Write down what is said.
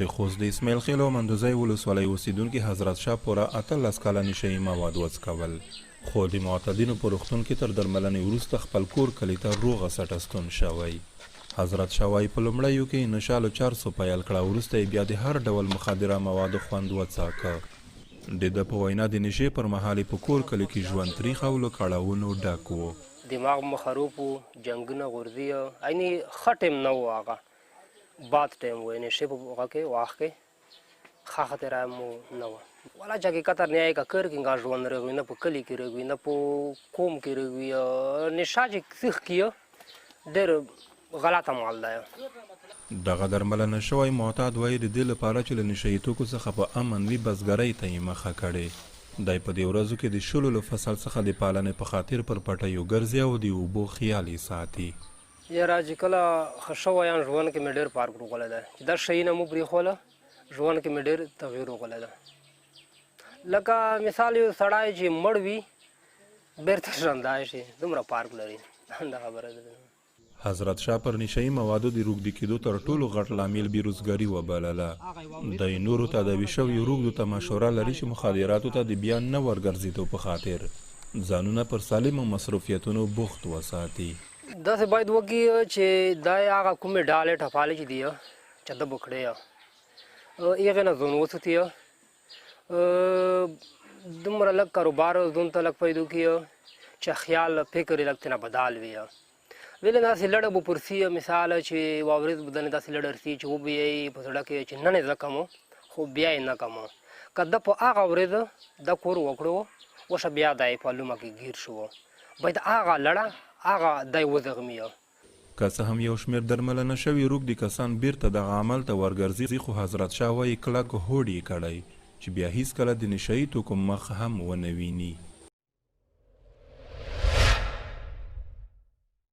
د خوست د اسماعیل خېلو او مندوزی ولسوالۍ اوسېدونکي حضرت شاه پوره 18 کاله نشه يي مواد وڅکول، خو د معتادینو په روغتون کې تر درملنې وروسته خپل کور کلي ته روغه سټه ستون شوی. حضرت شاه وايي، په لومړیو کې یې نشه له چرسو پیل کړه او وروسته یې بیا د هر ډول مخدره موادو خوند وڅاکه. د ده په وینا، د نشې پر مهال یې په کور کلي کې ژوند تریخ او له کړاوونو ډک و. دماغ مو خروب وو، جنګونه غورځي، عیني ښه ټیم نه وو، هغه باد ټایم وو، نشې په هغه کې واخ کې ښه خاطره مو نه وه. ولا چې حقیقت نه یې کر کې ګا ژوند رغوي، نه په کلي کې رغوي، نه په قوم کې رغوي. نشه چې سیخ کیه ډېر غلطه مال دی. دغه درملنه شوی معتاد وايي، د دې لپاره چې له نشه يي توکو څخه په امن وي، بزګرۍ ته یې مخه کړې. دی په دې ورځو کې د شولو له فصل څخه د پالنې په خاطر پر پټیو ګرځي او د اوبو خیال یې ساتي. یاره چې کله ښه شوی یم، ژوند کې مې ډېر فرق راغلی دی. چې دا شیونه مو پرېښوله، ژوند کې مې ډېر تغییر راغلی دی. لکه مثال یو سړی چې مړ وي بېرته ژوندی شي، دومره فرق لري. دا خبره ده. حضرت شاه پر نشه يي موادو د روږدي کېدو تر ټولو غټ لامل بې روزګاري وبلله. دی نورو تداوي شویو روږدو ته مشوره لري چې مخدراتو ته د بیا نه ورګرځېدو په خاطر ځانونه پر سالمو مصروفیتونو بوخت وساتي. داسې باید وکړي چې دا یې هغه کومې ډالې ټپالې چې دي چې ده به کړې هغې نه ځان وساتي، دومره لږ کاروبار ځان ته لږ پیدا کړي چې خیال فکر یې لږ ترېنه بدل وي. ویل داسې لړه به پرسي، مثال چې یوه ورځ به دنه داسې لړه رسي چې وبه یې په زړه کې چې نن یې زه کوم خو بیا یې نه کوم. که ده په هغه ورځ ده کور وکړو اوس بیا دی په لومه کې ګیر شو، باید هغه لړه هغه دی وزغمي. که څه هم یو شمېر درملنه شوي روږدي کسان بېرته دغه عمل ته ورګرځي، خو حضرت شاه وايي کلک هوډ یې کړی چې بیا هیڅکله د نشه يي توکو مخ هم ونه ویني.